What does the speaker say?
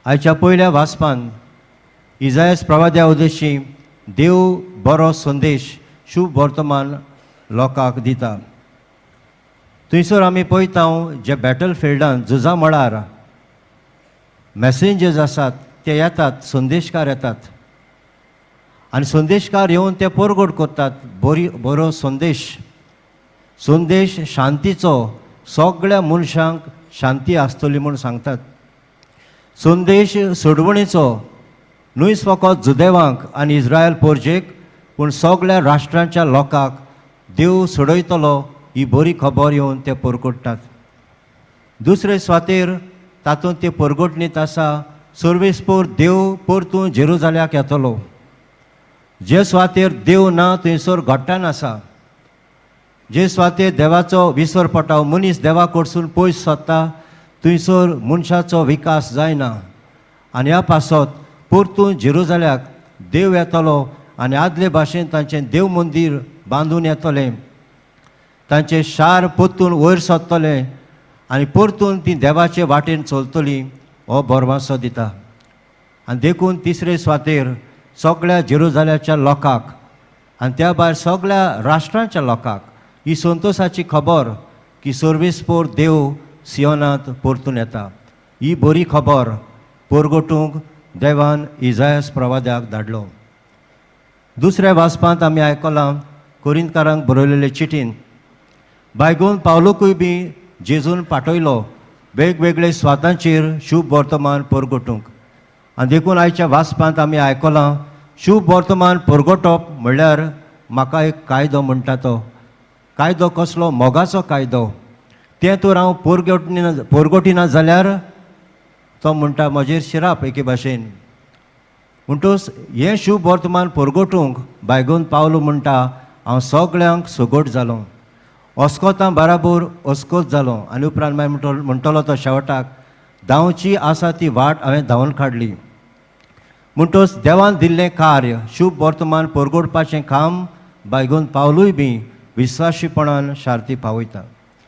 आयच्या पयल्या वाचपान इजायस प्रवाद्या उद्देशी देव बरो संदेश शुभ वर्तमान लोकांक दिता. थंयसर आमी पळयता, जे बॅटल फिल्डान, झुजा मळार मॅसेंजर्स आसात, ते येतात, संदेशकार येतात आनी संदेशकार येवन ते परगट करतात बरी बरो संदेश, संदेश शांतीचो. सगळ्या मनशांक शांती आसतली म्हूण सांगतात. संदेश सोडवणीचो, न्हूच फकत जुदेवांक आनी इस्रायल पोरजेक, पूण सगळ्या राष्ट्रांच्या लोकांक देव सोडयतलो, ही बरी खबर येवन ते परगट्टात. दुसरे सुवातेर तातूंत ते परगटणीत आसा, सर्वेस्पोर देव परतून जेरुजाल्याक येतलो. जे सुवातेर देव ना थंयसर घट्टान आसा. जे सुवातेर देवाचो विसर पडटा, मनीस देवा कडसून पयस सोदता, थंयसर मनशाचो विकास जायना. आनी ह्या पासत परतून जेरुजाल्याक देव येतलो आनी आदले भाशेन तांचें देव मंदीर बांदून येतलें, तांचें शार परतून वयर सरतलें आनी परतून ती देवाचे वाटेन चलतली, हो भरवंसो दिता. आनी देखून तिसरे सुवातेर सगळ्या जेरुजाल्याच्या लोकांक आनी त्या भायर सगळ्या राष्ट्रांच्या लोकांक ही संतोशाची खबर की सर्वेस्पोर देव सियोनांत परतून येता. ही बरी खबर परगटूंक देवान इजायस प्रवाद्याक धाडलो. दुसऱ्या वाचपांत आमी आयकलां, कोरिंतकारांक बरयलेले चिटीन बायगून पावलोकूय बी जेजून पाठयलो वेगवेगळे स्वातांचेर शुभ वर्तमान परगटूंक. आनी देखून आयच्या वाचपांत आमी आयकलां, शुभ वर्तमान परगटप म्हणल्यार म्हाका एक कायदो म्हणटा. तो कायदो कसलो? मोगाचो कायदो. तें तर हांव परगटिना परगटिना जाल्यार तो म्हणटा, म्हजेर शिराप एके भाशेन. म्हणटूच हें शुभ वर्तमान परगटूंक बायगून पावलो म्हणटा, हांव सगळ्यांक सगट जालो, अस्कोतां बराबर अस्कोत जालो. आनी उपरांत मागीर म्हणटलो तो शेवटाक, धांवची आसा ती वाट हांवें धांवन काडली. म्हणटच देवान दिल्लें कार्य, शुभ वर्तमान परगटपाचें काम बायगून पावलूय बी विस्वाशीपणान शार्ती पावयता.